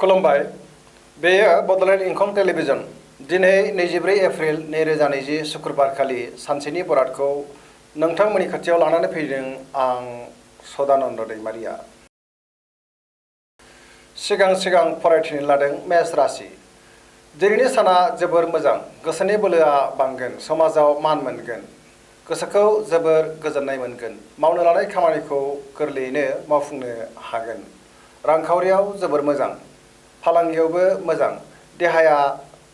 खुलुमबाय। बेयो बड'लेण्ड इंखं टेलिभिजन। दिनै 24 एप्रिल 2020 शुक्रबारखालि सानसेनि बरादखौ नोंथांमोननि खाथियाव लानानै फैदों आं सदानन्द दैमारिया। सिगां फरायथिनो लादों मेष राशि। दिनैनि साना जोबोर मोजां। गोसोनि बोलोआ बांगोन, समाजाव मान मोनगोन, गोसोखौ जोबोर गोजोननाय मोनगोन, मावनो लानाय खामानिखौ गोरलैयैनो मावफुंनो हागोन। रांखावरियाव जोबोर मोजां, फालांगियावबो मोजां, देहाया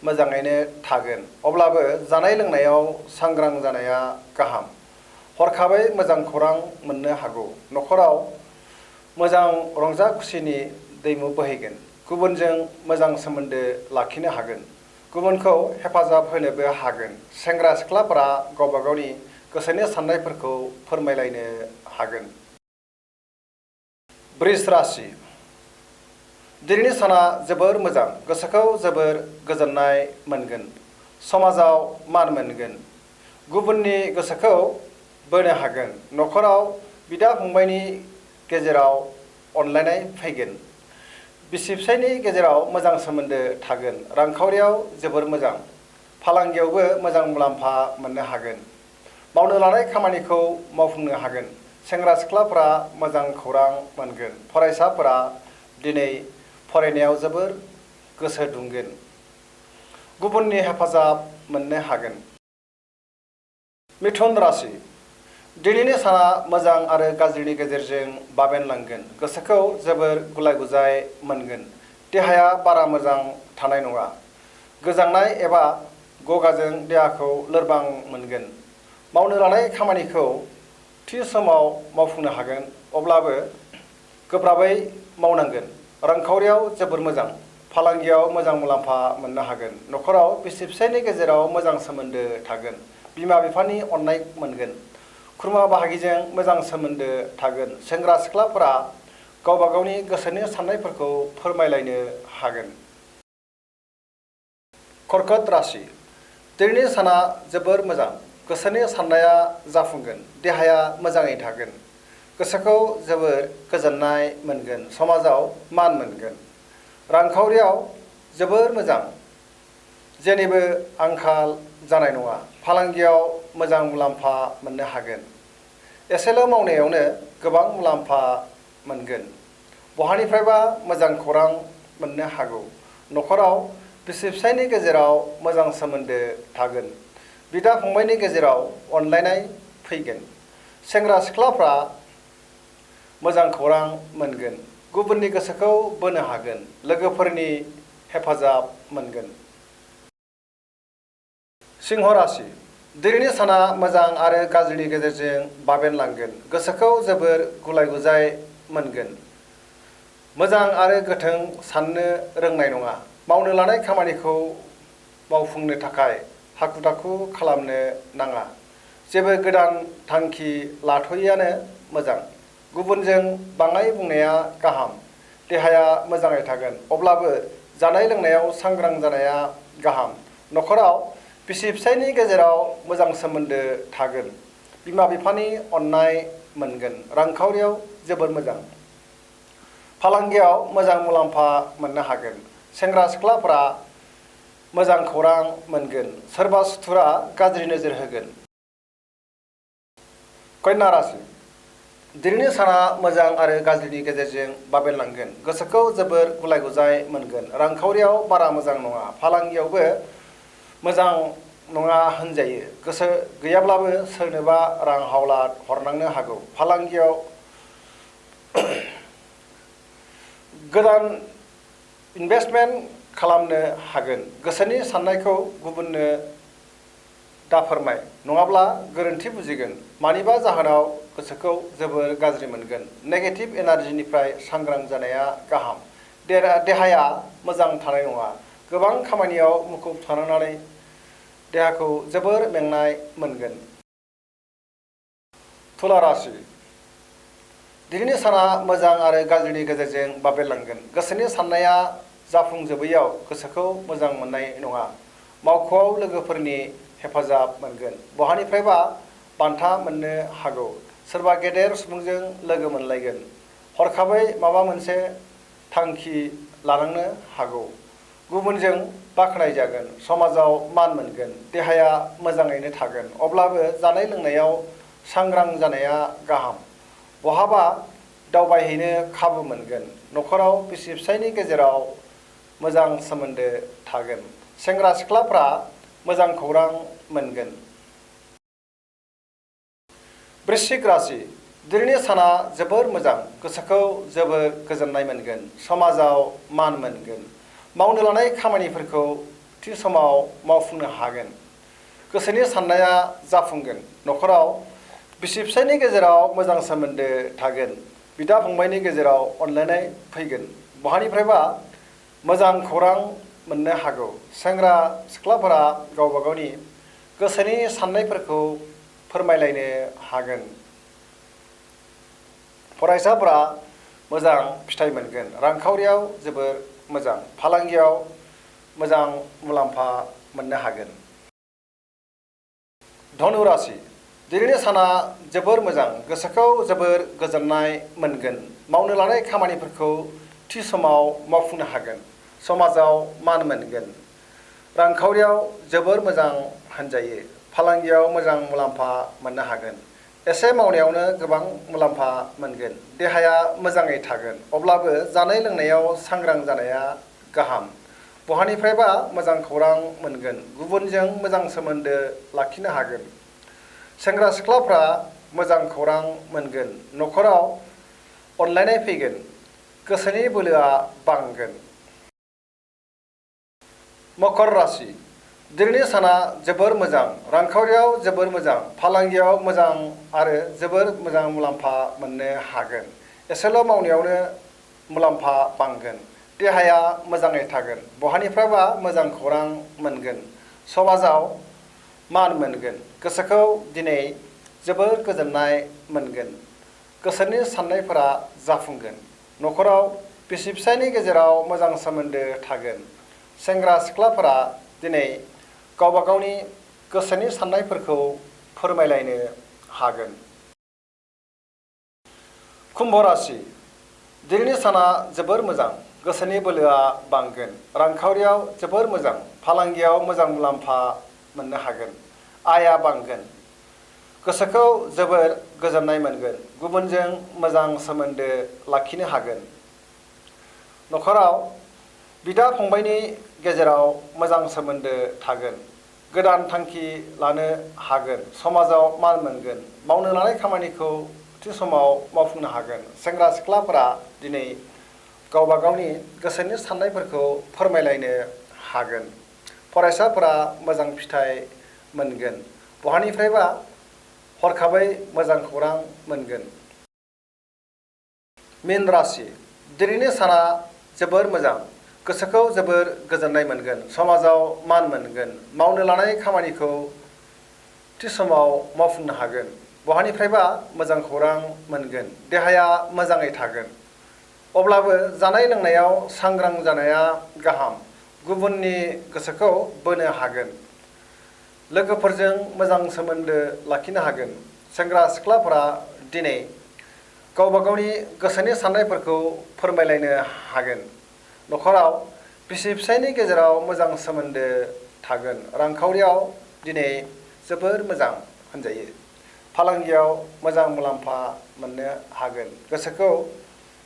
मोजाङैनो थागोन। अब्लाबो जानाय लोंनायाव सांग्रां जानाया गाहाम। हरखाबै मोजां खौरां मोननो हागौ। न'खराव मोजां रंजा खुसिनि दैमु बोहैगोन। गुबुनजों मोजां सोमोन्दो लाखिनो हागोन, गुबुनखौ हेफाजाब होनोबो हागोन। सेंग्रा सिख्लाफोरा गावबा गावनि गोसोनि साननायफोरखौ फोरमायलायनो हागोन। वृष राशि। दिनैनि साना जोबोर मोजां। गोसोखौ जोबोर गोजोननाय मोनगोन, समाजाव मान मोनगोन, गुबुननि गोसोखौ बोनो हागोन। न'खराव बिदा फंबायनि गेजेराव अनलायनाय फैगोन। बिसि फिसायनि गेजेराव मोजां सोमोन्दो थागोन। रांखावरियाव जोबोर मोजां, फालांगियावबो मोजां मुलाम्फा मोननो हागोन। मावनो लानाय खामानिखौ मावफुंनो हागोन। सेंग्रा सिख्लाफोरा मोजां खौरां मोनगोन। फरायसाफोरा दिनै फरायनायाव जोबोर गोसो दुंगोन, गुबुननि हेफाजाब मोननो हागोन। मिथुन राशि। दिनैनि साना मोजां आरो गाज्रिनि गेजेरजों बाबेनलांगोन। गोसोखौ जोबोर गुलाय गुजाय मोनगोन। देहाया बारा मोजां थानाय नङा। गोजांनाय एबा गगाजों देहाखौ लोरबां मोनगोन। मावनो लानाय खामानिखौ थि समाव मावफुंनो हागोन, अब्लाबो गोब्राबै मावनांगोन। रांखावरियाव जोबोर मोजां, फालांगियाव मोजां मुलाम्फा मोननो हागोन। न'खराव बिसि फिसायनि गेजेराव मोजां सोमोन्दो थागोन। बिमा बिफानि अननाय मोनगोन। खुरमा बाहागिजों मोजां सोमोन्दो थागोन। सेंग्रा सिख्लाफोरा गावबा गावनि गोसोनि साननायफोरखौ फोरमायलायनो हागोन। कर्कट राशि। दिनैनि साना जोबोर मोजां। गोसोनि साननाया जाफुंगोन। देहाया मोजाङै थागोन। गोसोखौ जोबोर गोजोननाय मोनगोन। समाजाव मान मोनगोन। रांखावरियाव जोबोर मोजां, जेनिबो आंखाल जानाय नङा। फालांगियाव मोजां मुलाम्फा मोननो हागोन। एसेल' मावनायावनो गोबां मुलाम्फा मोनगोन। बहानिफ्रायबा मोजां खौरां मोननो हागौ। न'खराव बिसि फिसायनि गेजेराव मोजां सोमोन्दो थागोन। बिदा फंबायनि गेजेराव अनलायनाय फैगोन। सेंग्रा सिख्लाफ्रा मोजां खौरां मोनगोन। गुबुननि गोसोखौ बोनो हागोन। लोगोफोरनि हेफाजाब मोनगोन। सिंह राशि। दिनैनि साना मोजां आरो गाज्रिनि गेजेरजों बाबेनलांगोन। गोसोखौ जोबोर गुलाय गुजाय मोनगोन। मोजां आरो गोथों साननो रोंनाय नङा। मावनो लानाय खामानिखौ मावफुंनो थाखाय हाखु दाखु खालामनो नाङा। जेबो गोदान थांखि लाथ'यैआनो मोजां। गुबुनजों बाङाइ बुंनाया गाहाम। देहाया मोजाङै थागोन, अब्लाबो जानाय लोंनायाव सांग्रां जानाया गाहाम। न'खराव बिसि फिसायनि गेजेराव मोजां सोमोन्दो थागोन। बिमा बिफानि अननाय मोनगोन। रांखावरियाव जोबोर मोजां, फालांगियाव मोजां मुलाम्फा मोननो हागोन। सेंग्रा सिख्लाफोरा मोजां खौरां मोनगोन। सोरबा सुथुरा गाज्रि नोजोर होगोन। कन्या राशि। दिनैनि साना मोजां आरो गाज्रिनि गेजेरजों बाबेनलांगोन। गोसोखौ जोबोर गुलाय गुजाय मोनगोन। रांखावरियाव बारा मोजां नङा। फालांगियावबो मोजां नङा होनजायो। गोसो गैयाब्लाबो सोरनोबा रां हावलाद हरनांनो हागौ। फालांगियाव गोदान इनभेस्टमेन्ट खालामनो हागोन। गोसोनि साननायखौ गुबुननो दाफोरमाय, नङाब्ला गोरोन्थि बुजिगोन। मानिबा जाहोनाव गोसोखौ जोबोर गाज्रि मोनगोन। नेगेटिभ एनार्जिनिफ्राय सांग्रां जानाया गाहाम। देहाया मोजां थानाय नङा। गोबां खामानियाव मुखुब थानांनानै देहाखौ जोबोर मेंनाय मोनगोन। तुला राशि। दिनैनि साना मोजां आरो गाज्रिनि गेजेरजों बाबेनलांगोन। गोसोनि साननाया जाफुंजोबैयाव गोसोखौ मोजां मोननाय नङा। मावख'आव लोगोफोरनि हेफाजाब मोनगोन। बहानिफ्रायबा बान्था मोननो हागौ। सोरबा गेदेर सुबुंजों लोगो मोनलायगोन। हरखाबै माबा मोनसे थांखि लालांनो हागौ। गुबुनजों बाख्नायजागोन, समाजाव मान मोनगोन, देहाया मोजाङैनो थागोन। अब्लाबो जानाय लोंनायाव सांग्रां जानाया गाहाम। बहाबा दावबायहैनो खाबु मोनगोन। न'खराव बिसि फिसायनि गेजेराव मोजां सोमोन्दो थागोन। सेंग्रा सिख्लाफ्रा मोजां खौरां मोनगोन। वृश्चिक राशि, दिनैनि साना जोबोर मोजां। गोसोखौ जोबोर गोजोननाय मोनगोन। समाजाव मान मोनगोन। मावनो लानाय खामानिफोरखौ थि समाव मावफुंनो हागोन। गोसोनि साननाया जाफुंगोन। न'खराव बिसि फिसायनि गेजेराव मोजां सोमोन्दो थागोन। बिदा फंबायनि गेजेराव अनलायनाय फैगोन। बहानिफ्रायबा मोजां खौरां मोननो हागौ। सेंग्रा सिख्लाफोरा गावबा गावनि गोसोनि साननायफोरखौ फोरमायलायनो हागोन। फरायसाफोरा मोजां फिथाइ मोनगोन। रांखावरियाव जोबोर मोजां। फालांगियाव मोजां मुलाम्फा मोननो हागोन। धनु राशि, दिनैनि साना जोबोर मोजां। गोसोखौ जोबोर गोजोननाय मोनगोन। मावनो लानाय खामानिफोरखौ थि समाव मावफुंनो हागोन। समाजाव मान मोनगोन। रांखावरियाव जोबोर मोजां होनजायो। फालांगियाव मोजां मुलाम्फा मोननो हागोन। एसे मावनायावनो गोबां मुलाम्फा मोनगोन। देहाया मोजाङै थागोन। अब्लाबो जानाय लोंनायाव सांग्रां जानाया गाहाम। बहानिफ्रायबा मोजां खौरां मोनगोन। गुबुनजों मोजां सोमोन्दो लाखिनो हागोन। सेंग्रा सिख्लाफ्रा मोजां खौरां मोनगोन। न'खराव अनलायनाय फैगोन। गोसोनि बोलोआ बांगोन। मकर राशि, दिनैनि साना जोबोर मोजां। रांखावरियाव जोबोर मोजां। फालांगियाव मोजां आरो जोबोर मोजां मुलाम्फा मोननो हागोन। एसेल' मावनायावनो मुलाम्फा बांगोन। देहाया मोजाङै थागोन। बहानिफ्रायबा मोजां खौरां मोनगोन। समाजाव मान मोनगोन। गोसोखौ दिनै जोबोर गोजोननाय मोनगोन। गोसोनि साननायफोरा जाफुंगोन। न'खराव बिसि फिसायनि गेजेराव मोजां सोमोन्दो थागोन। सेंग्रा सिख्लाफोरा दिनै गावबा गावनि गोसोनि साननायफोरखौ फोरमायलायनो हागोन। कुम्भ राशि, दिनैनि साना जोबोर मोजां। गोसोनि बोलोआ बांगोन। रांखावरियाव जोबोर मोजां। फालांगियाव मोजां मुलाम्फा मोननो हागोन। आयआ बांगोन। गोसोखौ जोबोर गोजोननाय मोनगोन। गुबुनजों मोजां सोमोन्दो लाखिनो हागोन। न'खराव बिदा फंबायनि गेजेराव मोजां सोमोन्दो थागोन। गोदान थांखि लानो हागोन। समाजाव मान मोनगोन। मावनो लानाय खामानिखौ थि समाव मावफुंनो हागोन। सेंग्रा सिख्लाफोरा दिनै गावबा गावनि गोसोनि साननायफोरखौ फोरमायलायनो हागोन। फरायसाफोरा मोजां फिथाइ मोनगोन। बहानिफ्रायबा हरखाबै मोजां खौरां मोनगोन। मीन राशि, दिनैनि साना जोबोर मोजां। गोसोखौ जोबोर गोजोननाय मोनगोन। समाजाव मान मोनगोन। मावनो लानाय खामानिखौ थि समाव मावफुंनो हागोन। बहानिफ्रायबा मोजां खौरां मोनगोन। देहाया मोजाङै थागोन। अब्लाबो जानाय लोंनायाव सांग्रां जानाया गाहाम। गुबुननि गोसोखौ बोनो हागोन। लोगोफोरजों मोजां सोमोन्दो लाखिनो हागोन। सेंग्रा सिख्लाफोरा दिनै गावबा गावनि गोसोनि साननायफोरखौ फोरमायलायनो हागोन। न'खराव बिसि फिसायनि गेजेराव मोजां सोमोन्दो थागोन। रांखावरियाव दिनै जोबोर मोजां होनजायो। फालांगियाव मोजां मुलाम्फा मोननो हागोन। गोसोखौ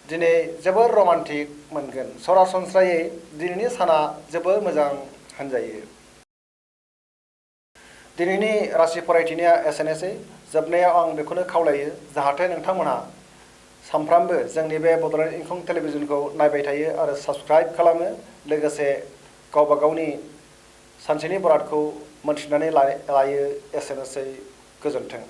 दिनै जोबोर रमान्टिक मोनगोन। सरासनस्रायै दिनैनि साना जोबोर मोजां होनजायो। दिनैनि राशि फरायथिनाया एसेनोसै। जोबनायाव आं बेखौनो खावलायो जाहाथे नोंथांमोनहा सानफ्रामबो जोंनि बे बड'लेण्ड इंखं टेलिभिजनखौ नायबाय थायो आरो साबस्क्राइब खालामो। लोगोसे गावबा गावनि सानसेनि बरादखौ मोनथिनानै लायो। एसेनोसै। गोजोन्थों।